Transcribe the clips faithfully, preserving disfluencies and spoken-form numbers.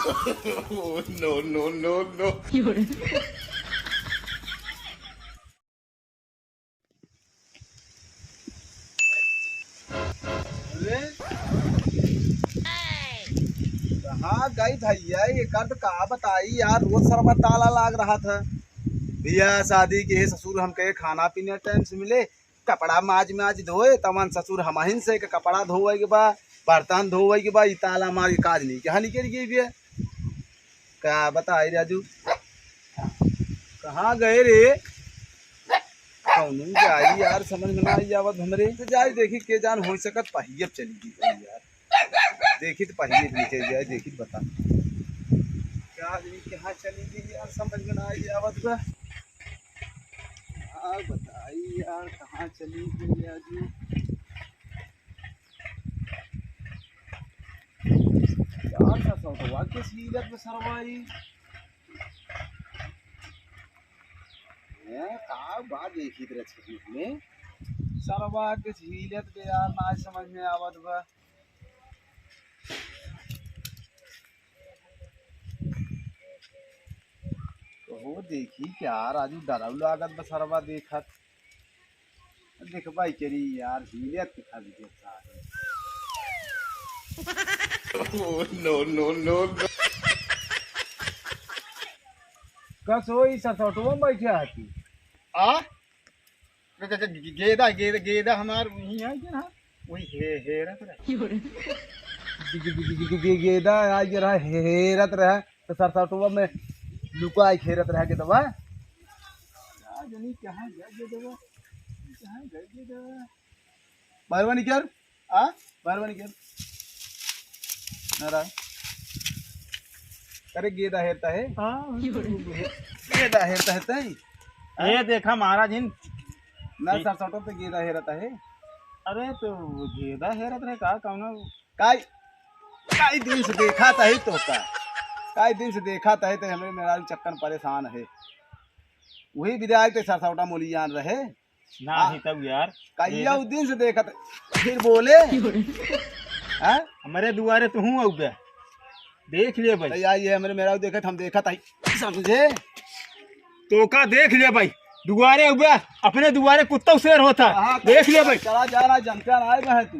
Oh, no, no, no, no। अरे, कहाँ गई भैया? ये कर तो का बताई यार, रोज सरवा ताला लाग रहा था। बियाह शादी के ससुर हमके खाना पीना टाइम से मिले, कपड़ा माज माज धोए, तमन ससुर हमहिन से के कपड़ा धोवे के बा, बर्तन धोवे के बा, ई ताला मार के काज नहीं, कहाँ निकल गई बिया? का बताई राजू, कहाँ गए रे? कौनो जाई यार, समझ में ना आई आवत हमरे। तो जाई देखी, के जान हो सकत पहिए चली गई होई यार। देखी तो पहिए भी चली जाए, देखी तो बता। क्या जानी कहाँ चली गई यार, समझ में ना आई आवत बा। का बताई यार, कहाँ चली गई यार जी? यार, सरसौटवा के सीलत में सरवाई। हैं, का बा देखी तेरे छवि में? सरवा के सीलत में यार, ना समझ में आवत बा। तो देखी क्या राजू, डराउ लागत बा सरवा देखत। देखबा करी यार, हिले के खा लीजिए सारे। Oh, no, no, no, no। कस होई, सरसौटवा में बैठे हती। आ? ग-, ग-, ग-, गेदा, गेदा, गेदा हमार वही है कि ना? वही हे-, हेरत रहे। गे-, गे-, गे-, गे-, गे-, गेदा आज रहा, हे-, हेरत रहा, तो सरसौटवा में लुकाई हेरत रहा गेदवा। का जानी कहाँ गए गेदवा, कहाँ गए गेदवा? बाहर निकल, आ? बाहर निकल। ना रहा। अरे गेदा हेरता है। हाँ। गेदा हेरता है तई। ये देखा महाराज इन। ना ठीक। सरसौटो पे गेदा हेरता है। अरे तो गेदा हेरत रहे का कौनो? काई, काई दिन से देखा तही तो का। काई दिन से देखा तही तो हमरे मेहरारू चक्कन परेशान है। वही विधायक ते सरसौटा मोलियान रहे। ना हाँ। ही तब यार। कहिया उ दिन से देखत, फिर बोले। हाँ? हमरे दुआरे तो हूँ अउबे। देख लिए भाई। तो यार, ये हमरे मेहरारू देखत, हम देखत आई, समझे? तो का देख लिए भाई, दुआरे अउबे, अपने दुआरे कुत्ता शेर होता। हाँ, देख लिए भाई। चला जा रहा, जनता ना आए बहे तू।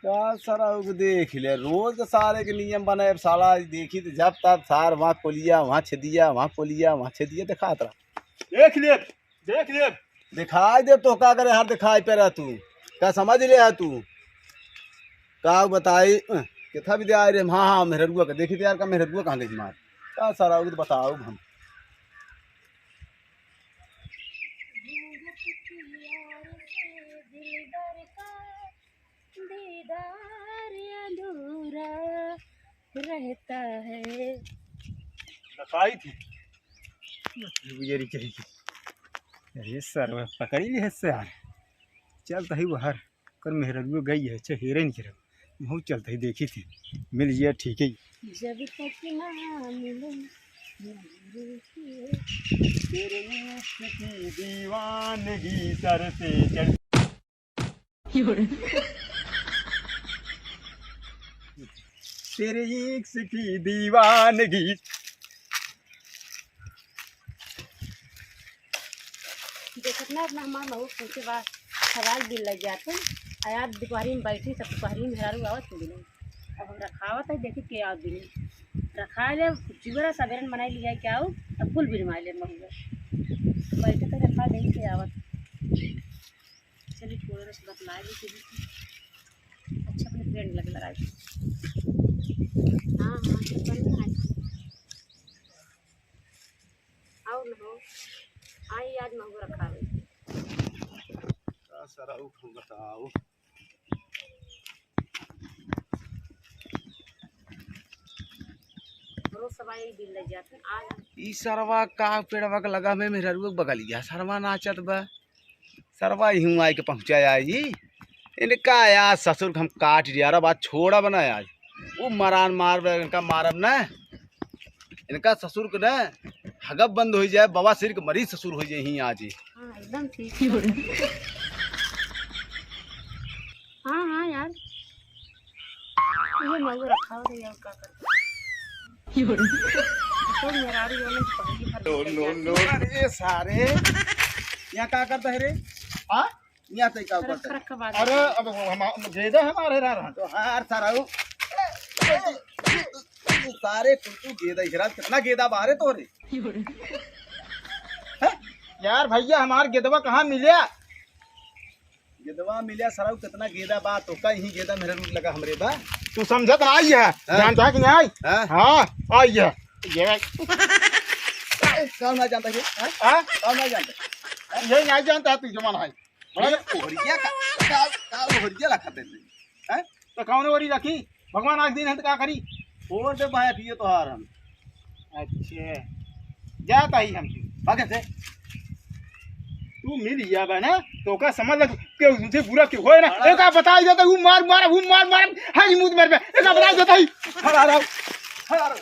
का सारा उ देख ले, रोज के सारे के नियम बने। अब साला देखी तो जब तब सार वहाँ कोलिया, वहाँ छेदिया, वहाँ कोलिया, वहाँ छेदिया दिखात रहा। देख ले, देख ले। दिखाई दे तो का करे, हर दिखाई पे रह तू। का समझ ले है तू? का बताई, अ, किथा भी दे आए रे, हाँ, हाँ, मेहररुआ के। देखी तो यार, का मेहररुआ कहाँ गई मार? का सारा उ बताओ हम। दीदार अधूरा रहता है। दिखाई थी। गुजरी कही की। अरे सरवा, पकड़ी ली है सार। चलता ही बाहर। कर मेहररुआ गई है, अच्छा हेरे नहीं रहा। महू चलता ही देखी थी। मिल गया ठीक है। जब तक ना मिले तेरे इश्क की दीवानगी सर पे चढ़। तेरे इश्क की दीवानगी। देखत ना अपना हमार महू पूछे बा, सवाल बिल लग जाते। आ यार दोपहरी में बैठी, तब दोपहरी में मेहरारू आवत मिले। अब हम रखावत है, देखी के आवत बिल। रखा ले, चिबरा सबेरन बनाई लिया के आओ, तब कुल बिल मार ले महू। बैठे तो रखा दे के आवत। चलिए, थोड़ा सा बतला ली कि अच्छा, अपने friend लगे लगा दी। हाँ, हाँ, तो बढ़िया है। और न हो, आई आज महू रखा है। का सारा उठ बताओ। रोज सब आई बिल लग जाते हैं। आज ई सरवा का पेड़वा के लगा में मेहररुआ के बगलिया सरवा नाचत बा। सरवा इहूँ आइके पहुँचा आई। इनका यार ससुर के हम काट दिया, अरे बात छोड़ा बना आज। वो मरान मार, इनका मारब ना। इनका ससुर के ना हगब बंद हो जाए, बवासीर के मरीज ससुर हो जाए ही आज ही। हाँ, एकदम ठीक। हाँ, हाँ यार। ये महू रखा हो तो यार, का करते? तो मेहरारू वाले पहली भर नो, नो, नो। अरे सारे, यहाँ का करता है रे? हाँ? यहाँ तई का करता है? अरे, अब हम, हम, गेदा हमारे रह रहा। तो हार सारा वो, तू सारे कुल तू गेदा ही रहा, कितना गेदा बाहरे तो रे? हैं? यार भैया, हमार गेदवा कहाँ मिल्या? गेदवा मिल्या सरऊ, कितना गेदा बा, तो का ही गेदा मेहरारू लगा हमरे बा। तू समझत ना आई है, हाँ। जानता है कि नहीं आई? हाँ। हाँ, आई है। ये ए, कौन ना जानता है? हाँ? हाँ? कौन ना जानता? ये नहीं जानता है तू जमाना है। बड़ा ये ओहरिया का, का, का ओहरिया रखा देते हैं? तो कौन ओहरी रखी? भगवान आज दिन है तो का करी? छोड़ दे भाई, पिए तो हार हम। अच्छा, जाता ही हम। भागे से। तू मिल गया बा ना, तो का समझ लग के उनसे बुरा क्यों होए ना? हाँ। एक आप बताई जाता, वो मार, मार, वो मार, मार, हाय मुंह मार पे। एक आप बताई जाता ही। हरा रहा, हरा रहा।